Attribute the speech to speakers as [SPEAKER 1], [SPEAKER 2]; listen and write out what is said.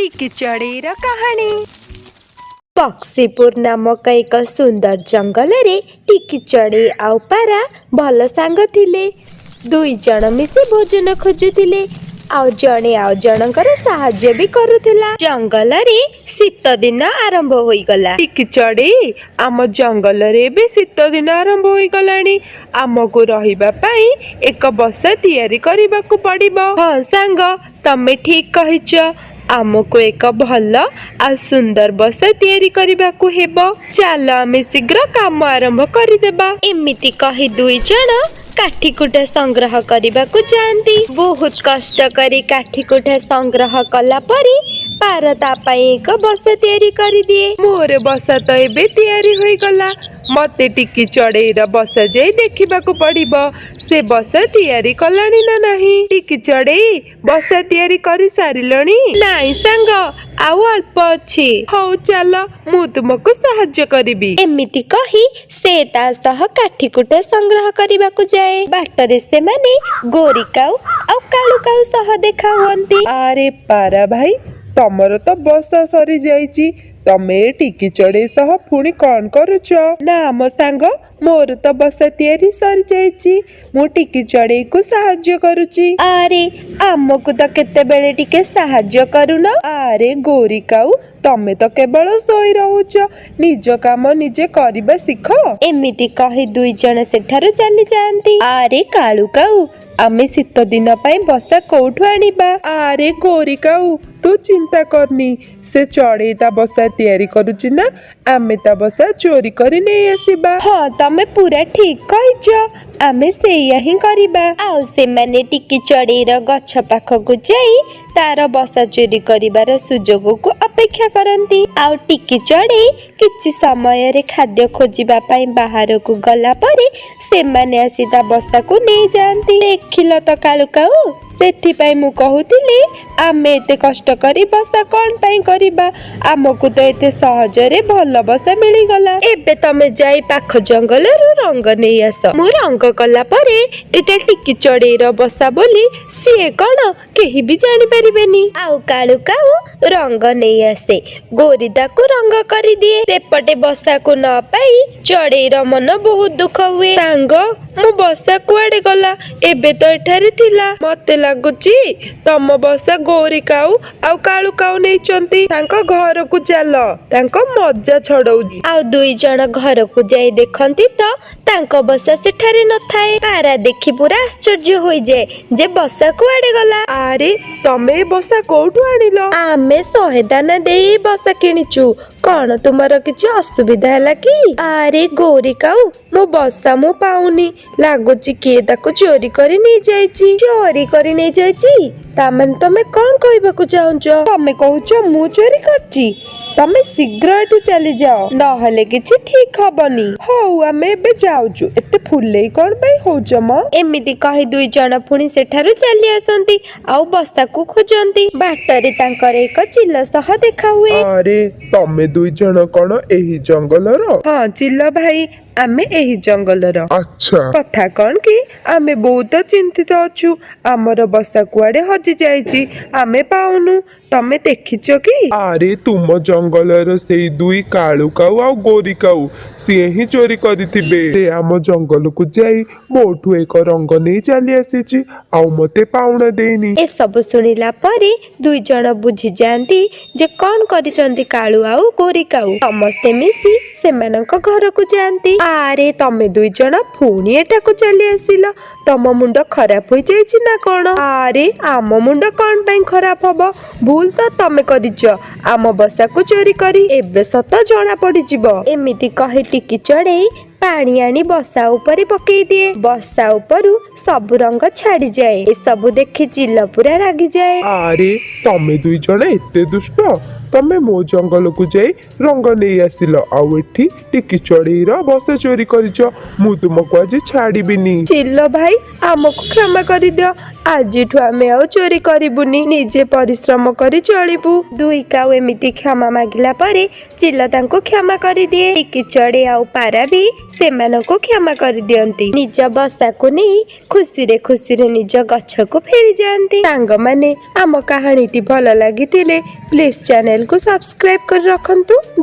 [SPEAKER 1] ଟିକି ଚଢ଼େଇର କାହାଣୀ। ପକ୍ସିପୁର ନାମକ ଏକ ସୁନ୍ଦର ଜଙ୍ଗଲରେ ଟିକି ଚଢ଼େଇ ଆଉ ପାରା ଭଲ ସାଙ୍ଗ ଥିଲେ। ଦୁଇ ଜଣ ମିଶି ଭୋଜନ ଖୋଜୁଥିଲେ ଆଉ ଜଣେ ଆଉ ଜଣଙ୍କର ସାହାଯ୍ୟ ବି କରୁଥିଲା। ଜଙ୍ଗଲରେ ଶୀତ ଦିନ ଆରମ୍ଭ ହୋଇଗଲା।
[SPEAKER 2] ଟିକି ଚଢ଼େଇ, ଆମ ଜଙ୍ଗଲରେ ଏବେ ଶୀତ ଦିନ ଆରମ୍ଭ ହୋଇଗଲାଣି। ଆମକୁ ରହିବା ପାଇଁ ଏକ ବସା ତିଆରି କରିବାକୁ ପଡ଼ିବ।
[SPEAKER 1] ହଁ ସାଙ୍ଗ, ତମେ ଠିକ କହିଛ। ଆମକୁ ଏକ ଭଲ ଆଉ ସୁନ୍ଦର ବସା ତିଆରି କରିବାକୁ ହେବ। ଚାଲ, ଆମେ ଶୀଘ୍ର କାମ ଆରମ୍ଭ କରିଦେବା। ଏମିତି କହି ଦୁଇ ଜଣ କାଠିକୁଟା ସଂଗ୍ରହ କରିବାକୁ ଯାଆନ୍ତି। ବହୁତ କଷ୍ଟ କରି କାଠିକୁଟା ସଂଗ୍ରହ କଲା ପରେ ପାର ତା ପାଇଁ ଏକ ବସା ତିଆରି କରିଦିଏ।
[SPEAKER 2] ମୋର ବସା ତ ଏବେ ତିଆରି ହୋଇଗଲା। ମତେ ଟିକି ଚଢ଼େଇର ବସା ଯାଇ ଦେଖିବାକୁ ପଡ଼ିବ, ସେ ବସା ତିଆରି କଲାଣି ନା ନାହିଁ। ଟିକି ଚଢ଼େଇ, ବସା ତିଆରି କରି ସାରିଲଣି?
[SPEAKER 1] ନାଇଁ ସାଙ୍ଗ, ଆଉ ଅଳ୍ପ ଅଛି।
[SPEAKER 2] ହଉ ଚାଲ, ମୁଁ ତୁମକୁ ସାହାଯ୍ୟ କରିବି।
[SPEAKER 1] ଏମିତି କହି ସେ ତା ସହ କାଠିକୁଟା ସଂଗ୍ରହ କରିବାକୁ ଯାଏ। ବାଟରେ ସେମାନେ ଗୋରି କାଉ ଆଉ କାଳୁ କାଉ ସହ ଦେଖା ହୁଅନ୍ତି।
[SPEAKER 2] ଆରେ ପାରା ଭାଇ, ତମର ତ ବସା ସରିଯାଇଛି। ତମେ ଏ ଟିକି ଚଢ଼େଇ ସହ ପୁଣି କଣ କରୁଛ? ନା ମୋ ସାଙ୍ଗ, ମୋର ତ ବସା ତିଆରି ସରିଯାଇଛି। ମୁଁ ଟିକି ଚଢ଼େଇକୁ ସାହାଯ୍ୟ କରୁଛି।
[SPEAKER 1] ଆରେ, ଆମକୁ ତ କେତେବେଳେ ଟିକେ ସାହାଯ୍ୟ କରୁନ।
[SPEAKER 2] ଆରେ ଗୋରି କାଉ, ତମେ ତ କେବଳ ଶୋଇ ରହୁଛ। ନିଜ କାମ ନିଜେ କରିବା ଶିଖ।
[SPEAKER 1] ଏମିତି କହି ଦୁଇ ଜଣ ସେଠାରୁ ଚାଲି ଯାଆନ୍ତି। ଆରେ କାଳୁ କାଉ, ଆମେ ଶୀତ ଦିନ ପାଇଁ ବସା କୋଉଠୁ ଆଣିବା?
[SPEAKER 2] ଆରେ ଗୋରି କାଉ, ତୁ ଚିନ୍ତା କରନି। ସେ ଚଢ଼େଇ ତା ବସା ତିଆରି କରୁଛି ନା, ଆମେ ତା ବସା ଚୋରି କରି ନେଇ ଆସିବା।
[SPEAKER 1] ହଁ, ତମେ ପୁରା ଠିକ କହିଛ। ଆମେ ସେଇଆ ହିଁ କରିବା। ଆଉ ସେମାନେ ଟିକି ଚଢ଼େଇର ଗଛ ପାଖକୁ ଯାଇ ତାର ବସା ଚୋରି କରିବାର ସୁଯୋଗକୁ ଅପେକ୍ଷା କରନ୍ତି। ଆଉ ଟିକି ଚଢ଼େଇ କିଛି ସମୟରେ ଖାଦ୍ୟ ଖୋଜିବା ପାଇଁ ବାହାରକୁ ଗଲା ପରେ ସେମାନେ ଆସି ତା ବସାକୁ ନେଇଯାଆନ୍ତି। ଦେଖିଲ ତ କାଳୁ କାଉ, ସେଥିପାଇଁ ମୁଁ କହୁଥିଲି ଆମେ ଏତେ କଷ୍ଟ କରି ବସା କଣ ପାଇଁ କରିବା? ଆମକୁ ତ ଏତେ ସହଜରେ ଭଲ ବସା ମିଳିଗଲା। ଏବେ ତମେ ଯାଇ ପାଖ ଜଙ୍ଗଲରୁ ରଙ୍ଗ ନେଇ ଆସ। ମୁଁ ରଙ୍ଗ କଲା ପରେ ଏଇଟା ଟିକି ଚଢ଼େଇର ବସା ବୋଲି ସିଏ କଣ କେହି ବି ଜାଣିପାରିବେନି। ଆଉ କାଳୁ କାଉ ରଙ୍ଗ ନେଇ ଆସେ। ଗୋରି ତାକୁ ରଙ୍ଗ କରିଦିଏ। ସେପଟେ ବସାକୁ ନ ପାଇ ଚଢ଼େଇର ମନ ବହୁତ ଦୁଃଖ ହୁଏ।
[SPEAKER 2] ସାଙ୍ଗ, ମୋ ବସା କୁଆଡେ ଗଲା? ଏବେ ତ ଏଠାରେ ଥିଲା। ମତେ ଲାଗୁଛି ତମ ବସା ଗୌରୀ କାଉ ଆଉ କାଳୁ କାଉ ନେଇଛନ୍ତି। ତାଙ୍କ ଘରକୁ ଚାଲ, ତାଙ୍କ ମଜା ଛଡଉଛି।
[SPEAKER 1] ଆଉ ଦୁଇ ଜଣ ଘରକୁ ଯାଇ ଦେଖନ୍ତି ତ ତାଙ୍କ ବସା ସେଠାରେ ନଥାଏ। ପାରା ଦେଖି ପୁରା ଆଶ୍ଚର୍ଯ୍ୟ ହୋଇଯାଏ ଯେ ବସା କୁଆଡେ ଗଲା।
[SPEAKER 2] ଆରେ, ତମେ ଏ ବସା କୋଉଠୁ ଆଣିଲ?
[SPEAKER 1] ଆମେ 100 ଦାନା ଦେଇ ଏଇ ବସା କିଣିଛୁ। କଣ ତୁମର କିଛି ଅସୁବିଧା ହେଲା କି? ଆରେ ଗୌରୀ କାଉ, ମୋ ବସା ମୁଁ ପାଉନି। ଲାଗୁଛି କିଏ ତାକୁ ଚୋରି କରି ନେଇଯାଇଛି। ଚୋରି କରି ନେଇଯାଇଛି? ତାମାନେ ତମେ କଣ କହିବାକୁ ଚାହୁଁଛ?
[SPEAKER 2] ତମେ କହୁଛ ମୁଁ ଚୋରି କରିଛି? ତମେ ଶୀଘ୍ର ଏଠୁ ଚାଲିଯାଅ, ନହେଲେ କିଛି ଠିକ ହବନି। ହଉ, ଆମେ ଏବେ ଯାଉଛୁ। ଏତେ ଫୁଲେଇ କଣ ପାଇଁ ହଉଛ ମ?
[SPEAKER 1] ଏମିତି କହି ଦୁଇ ଜଣ ପୁଣି ସେଠାରୁ ଚାଲି ଆସନ୍ତି ଆଉ ବସାକୁ ଖୋଜନ୍ତି। ବାଟରେ ତାଙ୍କର ଏକ ଚିଲ ସହ ଦେଖା ହୁଏ।
[SPEAKER 3] ଆରେ, ତମେ ଦୁଇ ଜଣ କଣ ଏହି ଜଙ୍ଗଲର?
[SPEAKER 2] ହଁ ଚିଲ ଭାଇ, ଆମେ ଏହି ଜଙ୍ଗଲର।
[SPEAKER 3] ଆଚ୍ଛା।
[SPEAKER 2] କଥା କଣ କି, ଆମେ ବହୁତ ଚିନ୍ତିତ ଅଛୁ। ଆମର ବସା କୁଆଡେ ହଜି ଯାଇଛି, ଆମେ ପାଉନୁ। ତମେ ଦେଖିଛ କି?
[SPEAKER 3] ଆରେ, ତୁମ ଜଙ୍ଗଲର ସେଇ ଦୁଇ କାଳୁ କାଉ ଆଉ ଗୋରି କାଉ, ସିଏ ହିଁ ଚୋରି କରିଥିବେ। ସେ ଆମ ଜଙ୍ଗଲକୁ ଯାଇ ମୋଠୁ ଏକ ରଙ୍ଗ ନେଇ ଚାଲି ଆସିଛି ଆଉ ମତେ ପାଉଣା ଦେଇନି।
[SPEAKER 1] ଏସବୁ ଶୁଣିଲା ପରେ ଦୁଇ ଜଣ ବୁଝିଯାଆନ୍ତି ଯେ କଣ କରିଛନ୍ତି କାଳୁ ଆଉ ଗୋରି କାଉ। ସମସ୍ତେ ମିଶି ସେମାନଙ୍କ ଘରକୁ ଯାଆନ୍ତି।
[SPEAKER 2] ଆରେ, ତମେ ଦୁଇ ଜଣ ପୁଣି ଏଠାକୁ ଚାଲି ଆସିଲ? ତମ ମୁଣ୍ଡ ଖରାପ ହୋଇଯାଇଛି ନା କଣ? ଆରେ, ଆମ ମୁଣ୍ଡ କଣ ପାଇଁ ଖରାପ ହବ? ଭୁଲ ତ ତମେ କରିଛ ଆମ ବସାକୁ ଚୋରି କରି। ଏବେ ସତ ଜଣା ପଡିଯିବ।
[SPEAKER 1] ଏମିତି କହି ଟିକି ଚଢ଼େଇ ପାଣି ଆଣି ବସା ଉପରେ ପକେଇ ଦିଏ। ବସା ଉପରୁ ସବୁ ରଙ୍ଗ ଛାଡିଯାଏ। ଏସବୁ ଦେଖି ଚିଲ ପୁରା ରାଗିଯାଏ।
[SPEAKER 3] ଆରେ, ତମେ ଦୁଇ ଜଣ ଏତେ ଦୁଷ୍ଟ! ତମେ ମୋ ଜଙ୍ଗଲକୁ ଯାଇ ରଙ୍ଗ ନେଇ ଆସିଲ ଆଉ ଏଠି ଟିକି ଚଢ଼େଇର ବସା ଚୋରି କରିଛ। ମୁଁ ତୁମକୁ ଆଜି ଛାଡ଼ିବିନି।
[SPEAKER 2] ଚିଲ ଭାଇ, ଆମକୁ କ୍ଷମା କରିଦିଅ। ଆଜିଠୁ ଆମେ ଆଉ ଚୋରି କରିବୁନି, ନିଜେ ପରିଶ୍ରମ କରି ଚଳିବୁ।
[SPEAKER 1] ଦୁଇ କାଉ ଏମିତି କ୍ଷମା ମାଗିଲା ପରେ ଚିଲ ତାଙ୍କୁ କ୍ଷମା କରିଦିଏ। ଟିକି ଚଢ଼େଇ ଆଉ ପାରା ବି ସେମାନଙ୍କୁ କ୍ଷମା କରିଦିଅନ୍ତି। ନିଜ ବସାକୁ ନେଇ ଖୁସିରେ ଖୁସିରେ ନିଜ ଗଛକୁ ଫେରିଯାଆନ୍ତି।
[SPEAKER 2] ସାଙ୍ଗମାନେ, ଆମ କାହାଣୀଟି ଭଲ ଲାଗିଥିଲେ ପ୍ଲିଜ୍ ଚ୍ୟାନେଲକୁ ସବସ୍କ୍ରାଇବ୍ କରି ରଖନ୍ତୁ।